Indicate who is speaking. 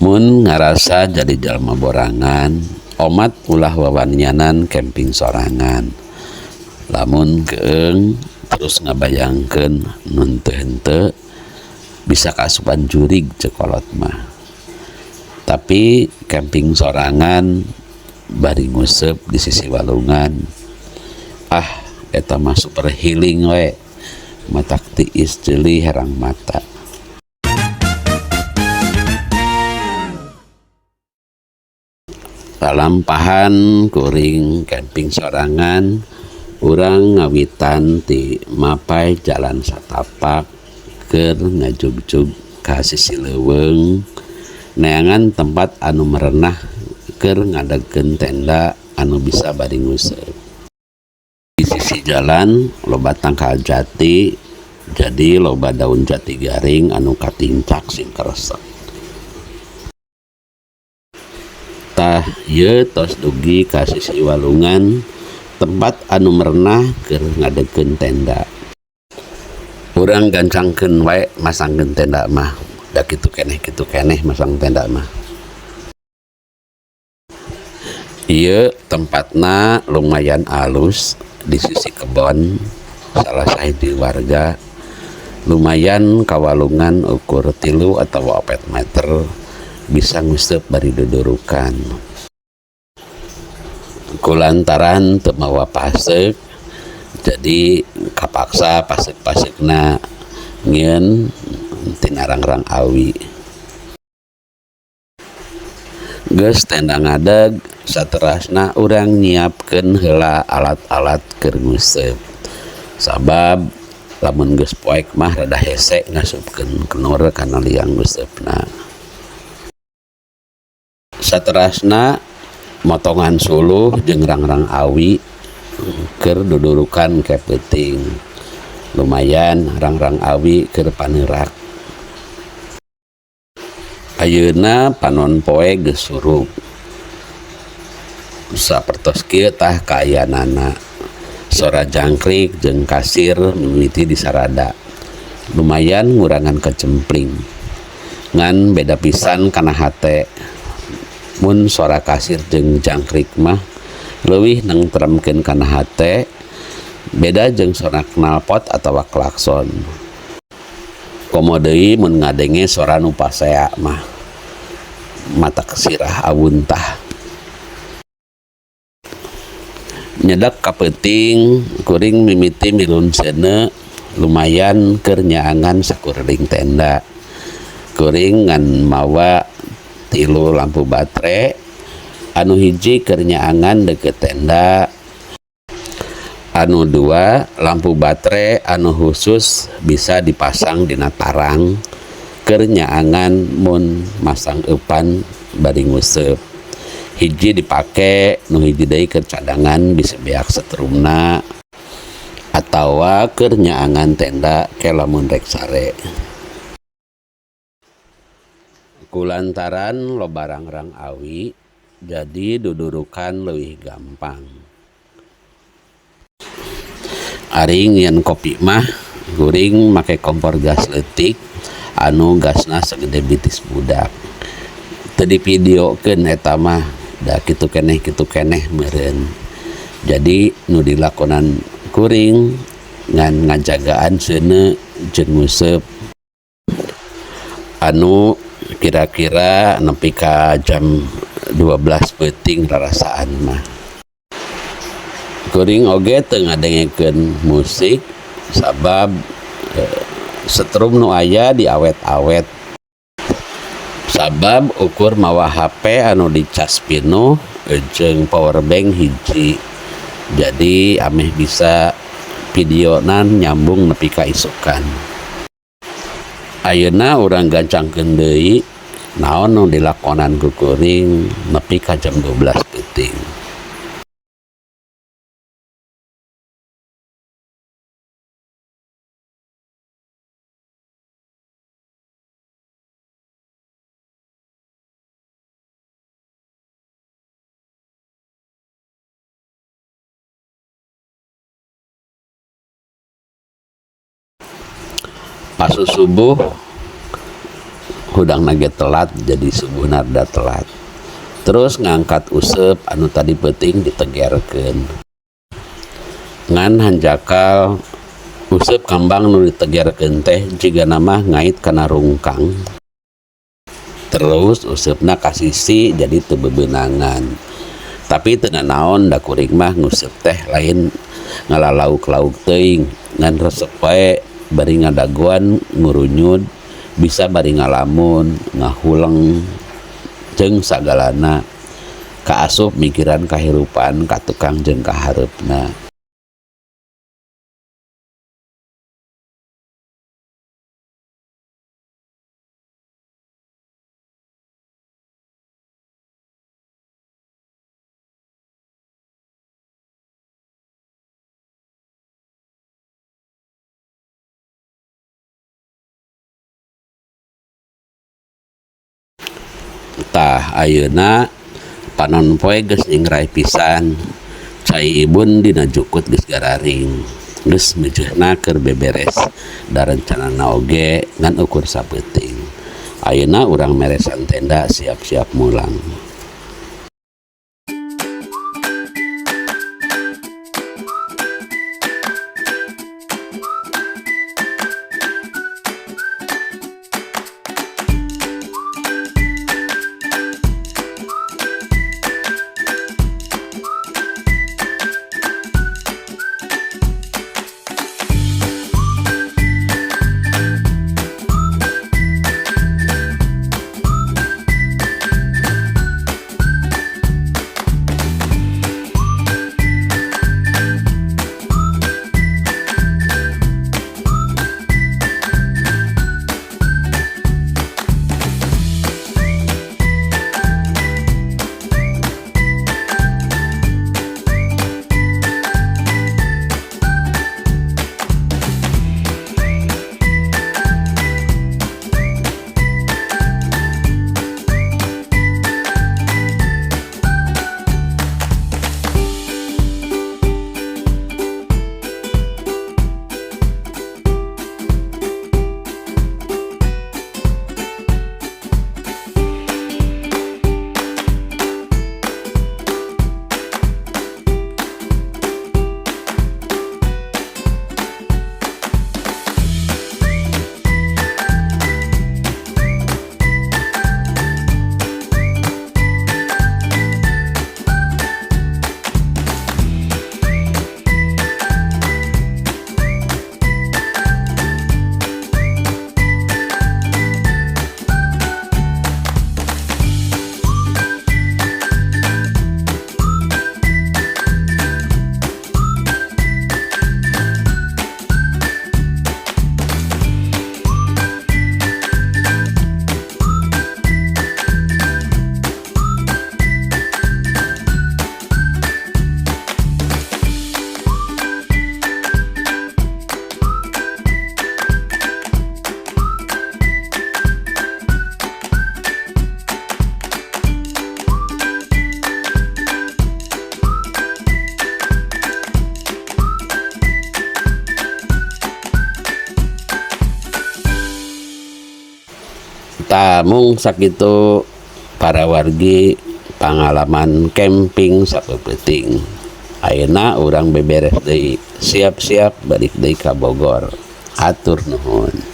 Speaker 1: Mun ngarasa jadi jalma borangan, omat ulah wawanyanan camping sorangan. Lamun keung terus ngabayangkeun nu henteu henteu bisa kaasupan jurig ceuk kolot mah. Tapi camping sorangan bari nguseup di sisi walungan, ah eta mah super healing we, matak tiis ceuli herang mata. Lalampahan kuring camping sorangan, urang ngawitan ti mapay jalan satapak keur ngajugjug ka sisi leuweung neangan tempat anu merenah keur ngadegkeun tenda anu bisa bari nguseup. Di sisi jalan loba tangkal jati, jadi loba daun jati garing anu katincak sing keresek. Tah ieu tos dugi ka sisi walungan tempat anu merenah keur ngadegkeun tenda. Urang gancangkeun wae masangkeun tenda mah, da kitu keneh masang tenda mah. Ieu tempatna lumayan alus di sisi kebon salah sahiji warga, lumayan kawalungan ukur 3 atawa 4 meter bisa nguseup bari dudurukan. Kulantaran teu mawa paseuk, jadi kapaksa paseuk-paseukna ngieun tina rangrang awi. Geus tenda ngadeg, saterasna urang nyiapkeun heula alat-alat keur nguseup. Sabab lamun geus poek mah rada hese ngasupkeun kenur kana liang nguseupna. Saterasna motongan suluh jeung rangrang awi keur dudurukan ke peuting. Lumayan rangrang awi keur paneurak. Ayeuna panon poe geus surup. Sapertos kieu tah kaayaanana. Sora jangkrik jeung kasir mimiti disarada. Lumayan ngurangan kecempling. Ngan beda pisan kana hate. Mun sora kasir jeung jangkrik mah leuwih nengtremkeun kana hate, beda jeung sora knalpot atawa klakson. Komo deui mun ngadenge sora nu pasea mah matak sirah awuntah. Nyedek ka peuting kuring mimiti milun seuneu lumayan keur nyaangan sakureling tenda. Kuring ngan mawa 3 lampu baterai, anu hiji keur nyaangan deukeut tenda, anu 2 lampu baterai anu khusus bisa dipasang dina tarang keur nyaangan mun masang eupan bari nguseup. Hiji dipake, nu hiji deui keur cadangan bisi beak setrumna atawa keur nyaangan tenda ke lamun rek sare. Kulantaran loba rangrang awi, jadi dudurukan leuwih gampang. Ari ngieun kopi mah kuring make kompor gas leutik anu gasna sagede bitis budak. Teu divideokeun eta mah, da kitu keneh meureun. Jadi nu dilakonan kuring ngan ngajagaan seuneu jeung nguseup anu kira-kira nepi ka jam 12 peuting rarasaan mah. Kuring oge teu ngadengekeun musik sabab setrum nu aya diawet-awet. Sabab ukur mawa HP anu dicas pinuh jeung power bank hiji. Jadi ameh bisa videonan nyambung nepi ka isukan. Ayeuna urang gancangkeun deui naon nu dilakonan ku kuring nepi ka jam 12 peuting. Pasu subuh Hudangna ge telat jadi subuhna rada telat. Terus ngangkat useup anu tadi peuting ditegerkeun. Ngan hanjakal useup kambang nu ditegerkeun teh jigana mah ngait kana rungkang. Terus useupna ka sisi jadi teu bebeunangan. Tapi teu nanaon da kuring mah nguseup teh lain ngalalauk-lauk teuing ngan resep wae bari ngadagoan ngurunyud bisa bari ngalamun ngahuleng jeung sagalana kaasup mikiran kahirupan ka tukang jeung kahareupna. Tah ayeuna panon poe geus nyingray pisan cai ibun dina jukut geus gararing geus meujeuhna keur beberes da rencanana oge ngan ukur sapeuting. Ayeuna urang meresan tenda siap-siap mulang. Tah mung sakitu para wargi pangalaman camping sapeuting. Ayeuna urang beberes deui siap-siap balik deui ka Bogor. Hatur nuhun.